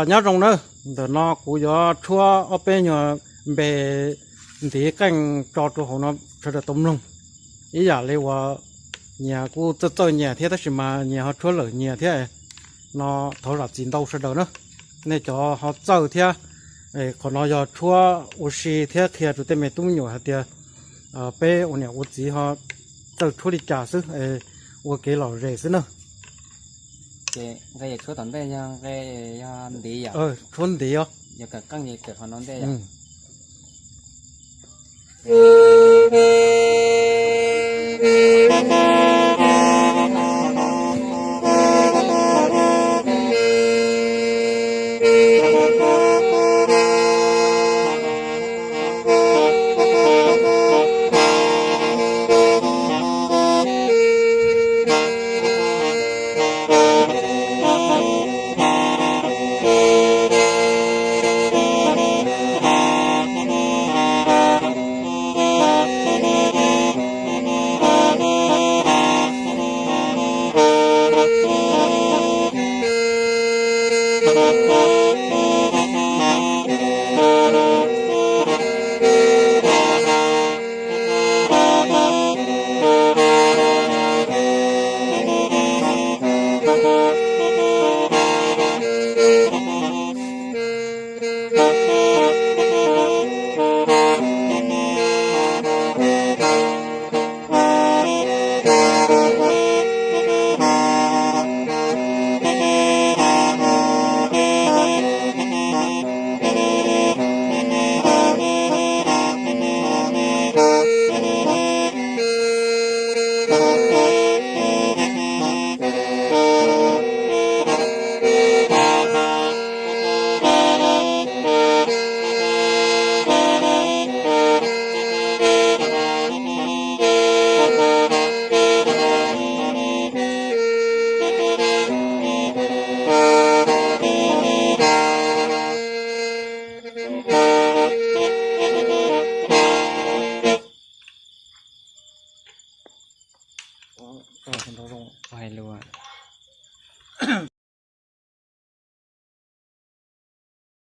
Nyob zoo na, ntawm no kuv yuav tshuab ob peb nyuag npe ntiv qeej tso rau hauv no sawv daws tau mloog. Ib yam li uas nyias kuj txawj txawj nyias thiab tab sis mas nyias ho tshuab lawm nyias thiab. No thov zam txim ntau sawv daws na, nej cov ho txawj thiab. Qhov no yog tshuab ua si thiab qhia rau tej me tub me nyuam hais tias peb ua niam ua txiv ho txawj tshuab li cas xwb, ua kev lom zem xwb na. Ces nqe yuav tshuab tom ntej yog nqe yog ntiv yom? Tshuab ntiv os. Yog kawm qeej ces kawm qhov no ntej yom?